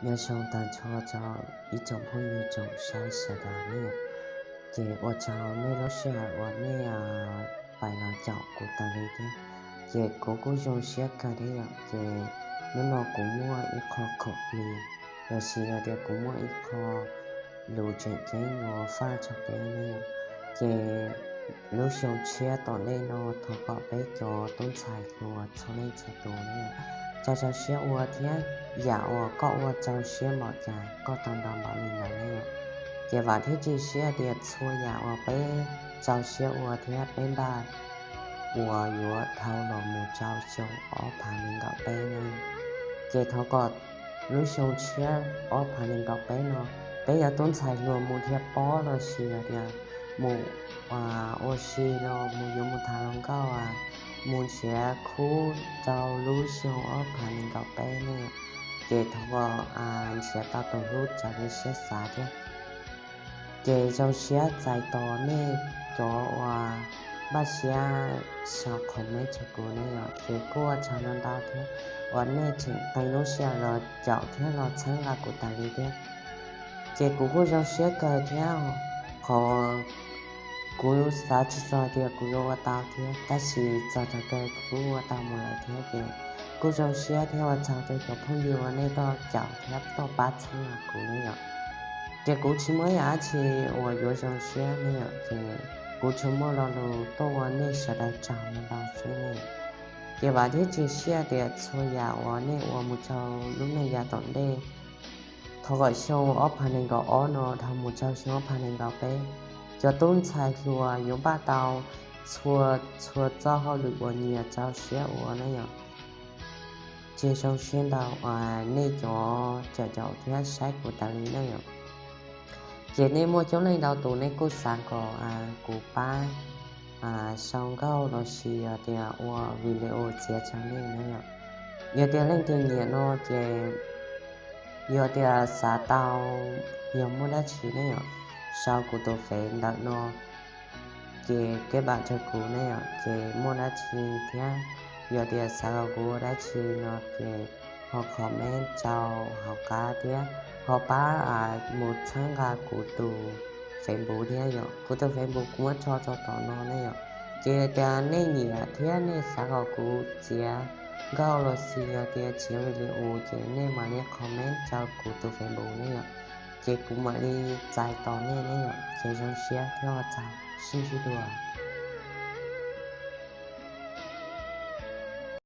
Nyob zoo tag nrho rau ib tsoom phooj ywg tsoom saib sawv daws nawb. Ces ua tsaug nej lub sij hawm uas nej pais los caum kuv tas li thiab. Ces kuv kuj zoo siab kawg thiab yom. Ces hnub no kuv muaj ib qho khoom plig, los sis yog tias kuv muaj ib qho lus tseem ceeb yuav faj rau peb nawb yom. Ces lub xyoo tshiab tom ntej no thov kom peb cov tub ntxhais hluas txhua leej txhua tus nawb yom, tso siab ua thiab yam uas koj ua tso siab npaum cas koj tau nto npaum li ntawd nawb yom. Ces vam thiab cia siab tias txhua yam uas peb tso siab ua thiab peb npaj ua yuav dhau los mus rau xyoo ob phav nees nkaum peb nawb. Ces thov kom lub xyoo tshiab ob phav nees nkaum peb no peb cov tub ntxhais hluas mus dhia pob los sis tias mus ua si los mus yuav mus tham hluas nkauj, mus nrhiav khub rau lub xyoo ob phav nees nkaum peb nawb yom. Ces thov kom nrhiav tau tus hlub raws li siab xav thiab. Ces zoo siab txais tos nej cov uas npaj siab sau comment rau kuv nawb yom. Ces kuj ua tsaug ntau ntau thiab uas nej tseem qee lub sij hawm los caum thiab los txhawb nqa kuv tas li thiab. Ces kuv kuj zoo siab kawg thiab, qhov kuv xav tsis txog tias kuv yuav ua tau thiab, tab sis txog thaum kawg kuv kuj ua tau mus lawm thiab. Ces kuj zoo siab thiab ua tsaug rau cov phooj ywg uas nej tuaj caum thiab tuaj pab txhawb nqa kuv nawb yom. Ces kuv tsis muaj ib yam dab tsi uas yuav zoo siab nawb yom, ces kuv tsuas muaj lo lus tuaj ua nej sawv daws tsaug ntau xwb nawb yom. Ces vam thiab cia siab tias txhua yam uas nej ua mus rau lub neej yav tom ntej, thov kom xyoo ob phav nees nkaum ob no dhau mus rau xyoo ob phav nees nkaum peb, cov tub ntxhais hluas yuav npaj tau txhua txhua txoj hauj lwm uas nyias tso siab ua nawb yom. Ces zoo siab ntau uas nej cov caum caum thiab saib kuv tas li nawb yom. Ces nej muaj coob leej ntau tus nej kuj xav kom kuv pab sau nkauj los sis yog tias ua video txiav rau nej nawb yom. Yog tias leej twg nyiam no ces yog tias xav tau, yog muaj dab tsi nawb yom, sau kuv tus fev ntawm no, ces keb npam rau kuv nawb yom. Ces muaj dab tsi thiab yog tias xav kom kuv ua dab tsi no ces ho comment rau hauv qab thiab ho pab mus txhawb nqa kuv tus Facebook thiab yom. Kuv tus Facebook kuv muab tso rau tom no nawb yom. Ces tias nej nyiam thiab nej xav kom kuv txiav nkauj los sis yog tias txiav video ces nej mam li comment rau kuv tus Facebook nawb yom. Ces kuv mam li txais tos nej nawb yom. Ces zoo siab thiab ua tsaug, sib ntsib dua.